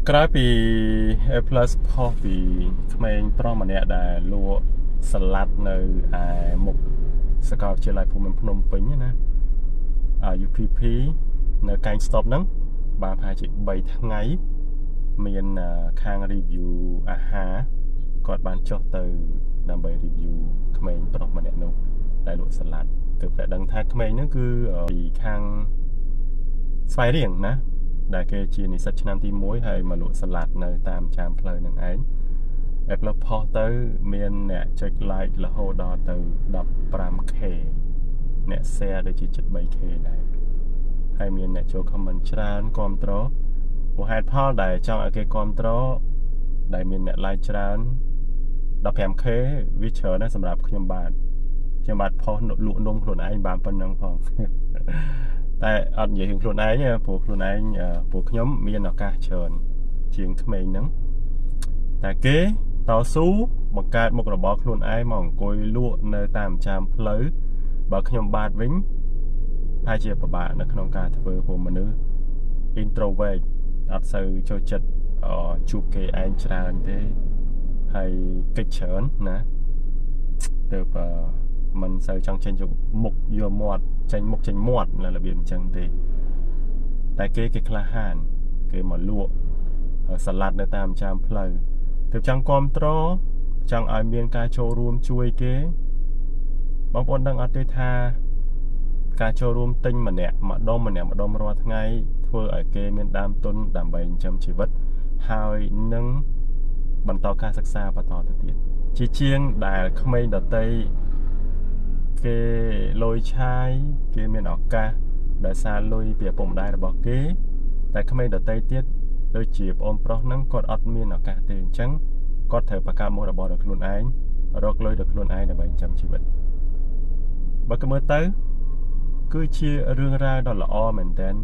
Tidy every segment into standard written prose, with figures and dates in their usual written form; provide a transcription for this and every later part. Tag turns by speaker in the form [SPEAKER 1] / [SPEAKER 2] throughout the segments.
[SPEAKER 1] ក្រោយពី A+ ផុសពីក្មេងប្រុសម្នាក់ដែលលក់សាឡាត់នៅឯមុខសាកលវិទ្យាល័យភូមិន្ទភ្នំពេញណា UPP នៅកែង stop ហ្នឹងបានប្រហែលជា3ថ្ងៃមានខាង review អាហារគាត់បានចុះទៅដើម្បី review ក្មេងប្រុសម្នាក់នោះដែលលក់សាឡាត់ទើបតែដឹងថាក្មេងហ្នឹងគឺពីខាងស្វាយរៀងណាដែលគេជានិស្សិតឆ្នាំទី1ហើយមកលក់សាឡាត់នៅតាមចាមផ្លូវនឹងឯង A+ ផុសទៅមានអ្នកចុច like រហូតដល់ទៅ 15K អ្នក share ដូចជាជិត 3K ដែរហើយមានអ្នកចូល comment ច្រើនគ្រប់គ្រងព្រោះហេតុផលដែលចង់ឲ្យគេគ្រប់គ្រងដែលមានអ្នក like ច្រើន 15K វាច្រើនណាស់សម្រាប់ខ្ញុំបាទខ្ញុំបាទផុសលក់នំខ្លួនឯងបានប៉ុណ្ណឹងផងតែអត់និយាយរឿងខ្លួនឯងទេព្រោះខ្លួនឯងព្រោះខ្ញុំមានឱកាសច្រើនជាងក្មេងហ្នឹងតែគេតស៊ូបង្កើតមុខរបរខ្លួនឯងមកអង្គុយលក់នៅតាមចាមផ្លូវបើខ្ញុំបាទវិញប្រហែលជាពិបាកនៅក្នុងការធ្វើព្រោះមនុស្ស introvert អត់សូវចូលចិត្តជួបគេឯងច្រើនទេហើយកិច្ចច្រើនណាទើបមិនសូវចង់ចេញមុខយកមាត់ចេញមុខចេញមាត់នៅរបៀបអញ្ចឹងទេតែគេគេក្លាហានគេមកលក់សាឡាត់នៅតាមចាមផ្លូវទើបចង់គ្រប់គ្រងចង់ឲ្យមានការចូលរួមជួយគេបងប្អូនដឹងអត់ទេថាការចូលរួមទិញម្នាក់ម្ដុំម្នាក់ម្ដុំរាល់ថ្ងៃធ្វើឲ្យគេមានដើមទុនដើម្បីចិញ្ចឹមជីវិតហើយនឹងបន្តការសិក្សាបន្តទៅទៀតជាជាងដែលក្មេងដតីគេលុយឆាយគេមានឱកាសដោយសារលុយពីឪពុកម្ដាយរបស់គេតែក្មេងដតីទៀតដូចជាប្អូនប្រុសហ្នឹងគាត់អត់មានឱកាសទេអញ្ចឹងគាត់ត្រូវបង្កើតមុខរបរដល់ខ្លួនឯងរកលុយដល់ខ្លួនឯងដើម្បីចិញ្ចឹមជីវិតបើគេមើលទៅគឺជារឿងរ៉ាវដ៏ល្អមែនទែន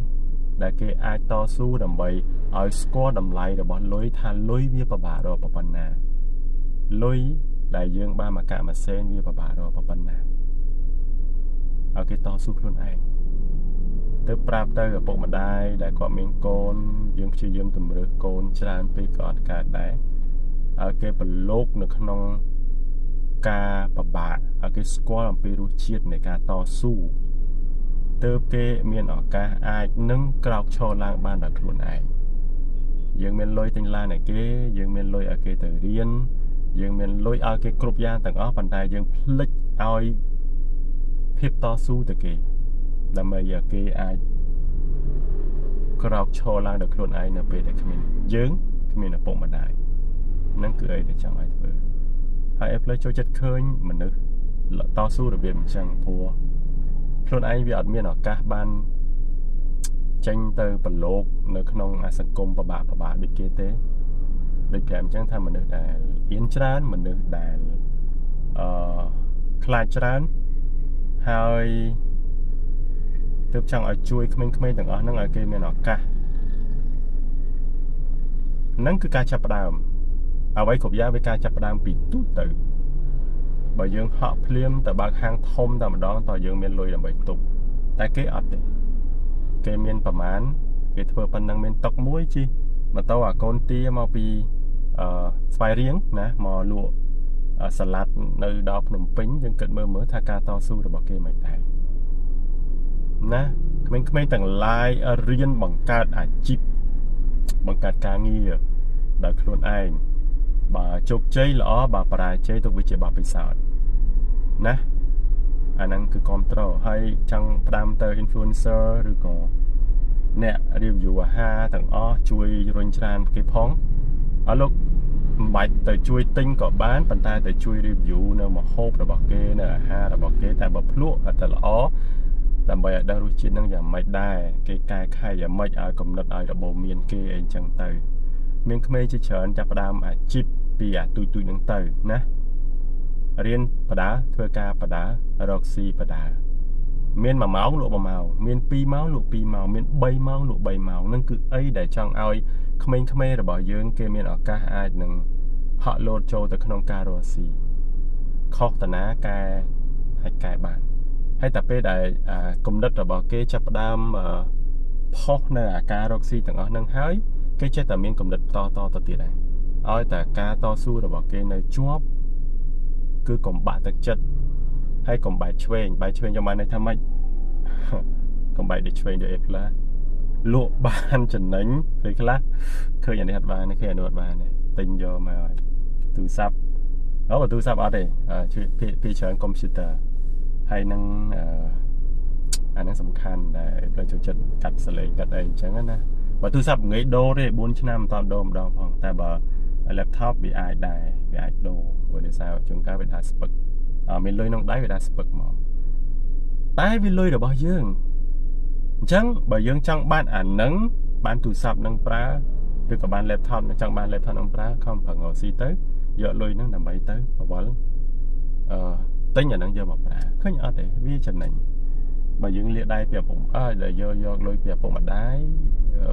[SPEAKER 1] ដែលគេអាចតស៊ូដើម្បីឲ្យស្គាល់តម្លៃរបស់លុយថាលុយវាពិបាករកប៉ុណ្ណាលុយដែលយើងបានមកកាក់មួយសេនវាពិបាករកប៉ុណ្ណាឲ្យគេតស៊ូខ្លួនឯងទៅប្រាប់ទៅឪពុកម្ដាយដែលគាត់មានកូនយើងព្យាយាមតម្រើសកូនច្រើនពេកក៏អត់កើតដែរឲ្យគេប្រឡូកនៅក្នុងការពិបាកឲ្យគេស្គាល់អំពីរសជាតិនៃការតស៊ូទើបគេមានឱកាសអាចនឹងក្រោកឈរឡើងបានដោយខ្លួនឯងយើងមានលុយទិញឡានឲ្យគេយើងមានលុយឲ្យគេទៅរៀនយើងមានលុយឲ្យគេគ្រប់យ៉ាងទាំងអស់ប៉ុន្តែយើងភ្លេចឲ្យភាពតស៊ូទៅគេដើម្បីឲ្យគេអាចក្រោកឈរឡើងដោយខ្លួនឯងនៅពេលដែលគ្មានយើងគ្មានឪពុកម្ដាយហ្នឹងគឺអីដែលចង់ឲ្យធ្វើហើយ A+ ចូលចិត្តឃើញមនុស្សតស៊ូរបៀបអញ្ចឹងព្រោះខ្លួនឯងវាអត់មានឱកាសបានចេញទៅប្រឡូកនៅក្នុងសង្គមពិបាកដូចគេទេដូចប្រាប់អញ្ចឹងថាមនុស្សដែលអៀនច្រើនមនុស្សដែលខ្លាចច្រើនហើយទើបចង់ឲ្យជួយក្មេងៗទាំងអស់ហ្នឹងឲ្យគេមានឱកាសហ្នឹងគឺការចាប់ផ្ដើមអ្វីគ្រប់យ៉ាងវាការចាប់ផ្ដើមពីទូទៅបើយើងហក់ភ្លាមទៅបើកហាងធំតែម្ដងតើយើងមានលុយដើម្បីទប់តែគេអត់ទេគេមានប្រមាណគេធ្វើប៉ុណ្ណឹងមានតុកមួយជិះម៉ូតូអាកូនទាមកពីស្វាយរៀងណាមកលក់សាឡាត់នៅដល់ភ្នំពេញយើងគិតមើលថាការតស៊ូរបស់គេមិនដែរណាក្មេងៗទាំងឡាយរៀនបង្កើតអាជីពបង្កើតការងារដោយខ្លួនឯងបើជោគជ័យល្អបើបរាជ័យទុកវាជាបទពិសោធន៍ណាអាហ្នឹងគឺគ្រប់គ្រងហើយចង់ផ្ដាំទៅ influencer ឬក៏អ្នក review អាហារទាំងអស់ជួយរុញច្រានគេផងអរលោកមិនបាច់ទៅជួយទិញក៏បានប៉ុន្តែទៅជួយ review នៅម្ហូបរបស់គេនៅអាហាររបស់គេតែបើភ្លក់អត់ទៅល្អដើម្បីឲ្យដឹងរសជាតិនឹងយ៉ាងម៉េចដែរគេកែខៃយ៉ាងម៉េចឲ្យកំណត់ឲ្យរបបមានគេអីចឹងទៅមានក្មេងជាច្រើនចាប់ផ្ដើមអាជីពពីអាទូចៗនឹងទៅណារៀនបដាធ្វើការបដារកស៊ីបដាមាន1ម៉ោងលក់1ម៉ោងមាន2ម៉ោងលក់2ម៉ោងមាន3ម៉ោងលក់3ម៉ោងនឹងគឺអីដែលចង់ឲ្យក្មេងៗរបស់យើងគេមានឱកាសអាចនឹងហក់លោតចូលទៅក្នុងការរកស៊ីខុសតាណាកែហើយកែបានហើយតែពេលដែលគំនិតរបស់គេចាប់ផ្ដើមផុសនៅអាការរកស៊ីទាំងអស់នឹងហើយ គេចេះតែមានកំណត់តតទៅទៀតដែរឲ្យតែការតស៊ូរបស់គេនៅជាប់គឺកុំបាក់ទឹកចិត្តហើយកុំបែកឆ្វេងបែកឆ្វេងយ៉ាងម៉េចន័យថាម៉េចកុំបែកដូចឆ្វេងដូចអេផ្លាលក់បានចំណេញពេលខ្លះឃើញអានេះអត់បានឃើញអានោះអត់បានទេទិញយកមកហើយទូរស័ព្ទអូបើទូរស័ព្ទអត់ទេជួយពីច្រើនកុំព្យូទ័រហើយនឹងអាហ្នឹងសំខាន់ដែលផ្លូវចូលចិត្តកាត់សលេងកាត់អីអញ្ចឹងណាបើទូរស័ព្ទងាយដូរទេ4ឆ្នាំមិនតាន់ដូរម្ដងផងតែបើ laptop វាអាចដែរវាអាចដូរព្រោះដោយសារជួនកាលវាដាក់ស្ពឹកមានលុយក្នុងដៃវាដាក់ស្ពឹកមកតែវាលុយរបស់យើងអញ្ចឹងបើយើងចង់បានអានឹងបានទូរស័ព្ទនឹងប្រើឬក៏បាន laptop នឹងចង់បាន laptop នឹងប្រើខំប្រឹងរកស៊ីទៅយកលុយនឹងដើម្បីទៅបវលអឺទិញអានឹងយកមកប្រើឃើញអត់ទេវាចំណេញបើយើងលាកដៃពីឪពុកអើដែលយកយកលុយពីឪពុកម្ដាយ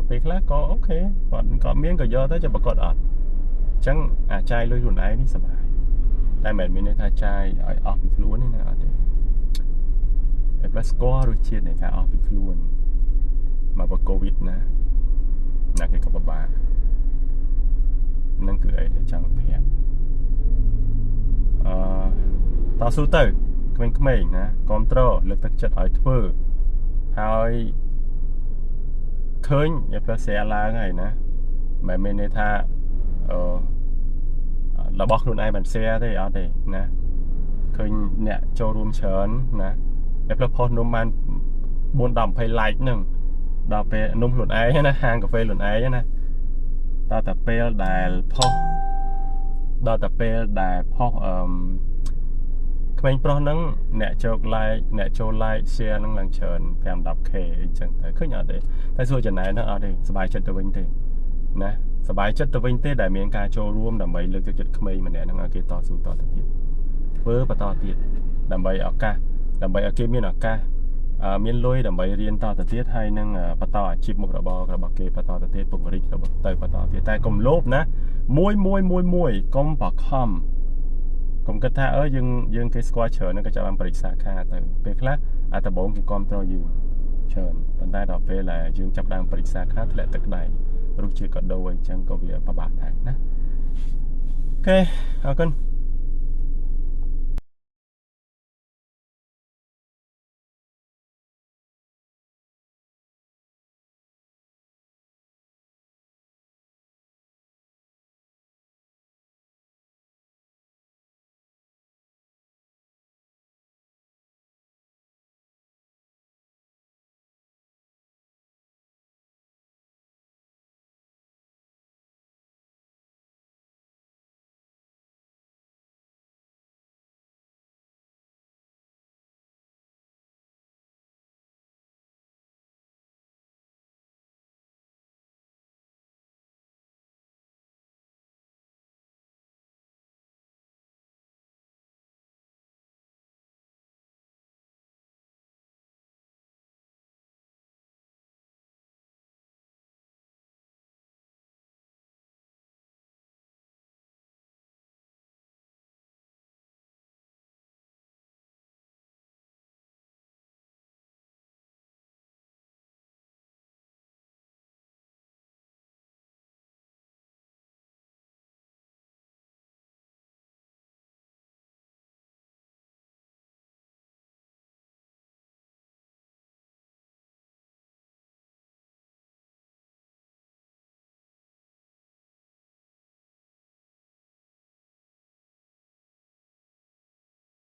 [SPEAKER 1] ពេលខ្លះក៏ OK គាត់ក៏មានក៏យកទៅจะប្រកាសអត់អញ្ចឹងអាចាយលុយខ្លួនឯងនេះសប្បាយតែមិនមែនមានន័យថាចាយឲ្យអស់ពីខ្លួនទេណាអត់ទេតែផ្លាស្គាល់រសជាតិនៃការអស់ពីខ្លួនមកបើកូវីដណាណាគេក៏ពិបាកនឹងគឺអីដែលចង់ប្រាប់អឺតស៊ូទៅក្មេងៗណាគ្រប់ត្រូលលើកទឹកចិត្តឲ្យធ្វើហើយឃើញឲ្យផ្លូវស្រាឡើងហើយណាមិនមែនន័យថាអឺរបស់ខ្លួនឯងបាន share ទេអត់ទេណាឃើញអ្នកចូលរួមច្រើនណាតែផ្លូវផុសនំបាន4 10 20 like ហ្នឹងដល់ពេលនំខ្លួនឯងណាហាងកាហ្វេខ្លួនឯងណាតើតែពេលដែលផុសដល់តែពេលដែលផុសអឺក្មេងប្រុសហ្នឹងអ្នកចូល like អ្នកចូល like share ហ្នឹងឡើងច្រើន5 10k អញ្ចឹងទៅឃើញអត់ទេតែសួរចំណែនហ្នឹងអត់ទេសប្បាយចិត្តទៅវិញទេណាសប្បាយចិត្តទៅវិញទេដែលមានការចូលរួមដើម្បីលើកទឹកចិត្តក្មេងម្នាក់ហ្នឹងឲ្យគេតស៊ូតទៅទៀតធ្វើបន្តទៀតដើម្បីឱកាសដើម្បីឲ្យគេមានឱកាសមានលុយដើម្បីរៀនតទៅទៀតហើយនឹងបន្តអាជីពមុខរបររបស់គេបន្តទៅទៀតពង្រីករបស់ទៅបន្តទៀតតែកុំលោភណាមួយមួយមួយមួយកុំបខំកុំគិតថាអើយើងយើងគេស្គាល់ច្រើនហ្នឹងក៏ចាប់បានបរិយាសាខាទៅពេលខ្លះអាដំបងគេគ្រប់គ្រងយើងច្រើនប៉ុន្តែដល់ពេលដែលយើងចាប់ដើមបរិយាសាខាធ្លាក់ទឹកដៃរសជាតិក៏ដូរអញ្ចឹងក៏វាពិបាកដែរណា OK អរគុណ។